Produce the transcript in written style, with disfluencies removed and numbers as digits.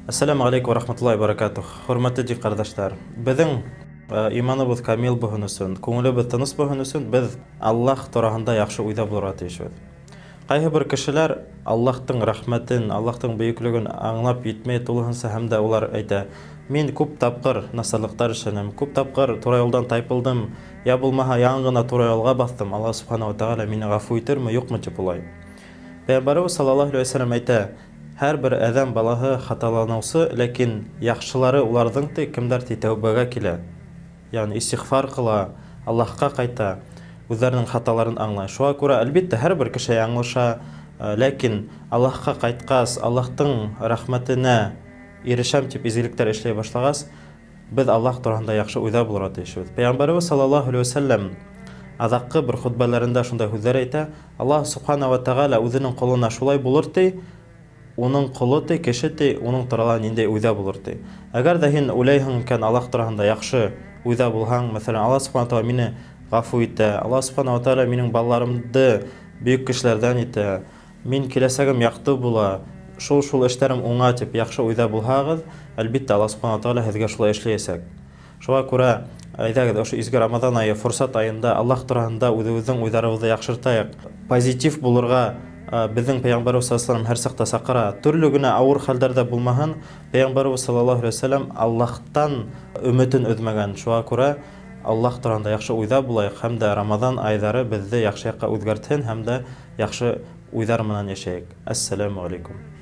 Әссәләмү ғәләйкүм вә рахматуллаһи вә бәрәкәтүһ. Хөрмәтле дин ҡәрҙәштәр, беҙҙең иманыбыҙ камил булһын өсөн, күңелебеҙ тыныс булһын өсөн беҙ Аллаһ тураһында яҡшы уйҙа булырға тейешбеҙ. Ҡайһы бер кешеләр Аллаһтың рәхмәтен, Аллаһтың бөйөклөгөн аңлап етмәй тулыһынса һәм дә улар әйтә, Мин күп тапҡыр насарлыҡтар эшләнем, күп тапҡыр тура юлдан тайпылдым, я булмаһа яңы ғына тура юлға баҫтым, Аллаһ Субхана ва Тәғәлә мине ғәфү итерме, юҡмы тип уйлай. Пәйғәмбәребеҙ саллаллаһу алейһи ва сәлләм әйтә, Һәр бер әҙәм балаһы хаталаныусы, ләкин яҡшылары уларҙың ти, кемдәр ти тәүбәгә килә, ягъни истиғфар ҡыла, Аллаһҡа ҡайта, үҙҙәренең хаталарын аңлай. Шуға күрә, әлбиттә, һәр бер кеше яңылыша, ләкин Аллаһҡа ҡайтҡас, Аллаһтың рәхмәтенә ирешәм дип изгелектәр эшләй башлағас, Без Аллаһ тураһында яҡшы уйҙа булырға тейешбеҙ. Пәйғәмбәребеҙ саллаллаһу алейһи вә сәлләм аҙаҡҡы бер хөтбәләрендә шундай һүҙҙәр әйтә, Аллаһ субхана вә тәғәлә үҙенең ҡолона шулай булыр ти, уның ҡоло ти, кеше ти, уның турала ниндәй уйҙа булыр ти. Әгәр ҙә һин уйлайһың икән Аллаһ тураһында яҡшы уйҙа булһаң, мәҫәлән, Аллаһ субхана тәғәлә мине ғәфү итә, Аллаһ субхана вә тәғәлә минең балаларымды бөйөк кешеләрҙән итә, Мин киләсәгем яҡты була, шул-шул эштәрем уңа дип яҡшы уйҙа булһағыҙ, әлбиттә, Аллаһ Субхана ва Тәғәлә һеҙгә шулай эшләйәсәк. Шуға күрә, әйҙәгеҙ, ошо изге Рамаҙан айы, форсат айында Аллаһ тураһында үҙебеҙҙең уйҙарыбыҙҙы яҡшыртайыҡ. Позитив булырға беҙҙең Пәйғәмбәребеҙ саллаллаһу алейһи ва сәлләм һәр саҡта саҡыра. Төрлө генә ауыр хәлдәрҙә булмаһын, Пәйғәмбәребеҙ саллаллаһу алейһи ва сәлләм Аллаһтан өмөтөн өҙмәгән. Шуға күрә, Аллаһ тураһында яҡшы уйҙа булайыҡ һәм дә Рамаҙан айҙары беҙҙе яҡшы яҡҡа үҙгәртһен һәм дә Яҡшы уйҙар менән йәшәйек. Әссәләмү алейкум.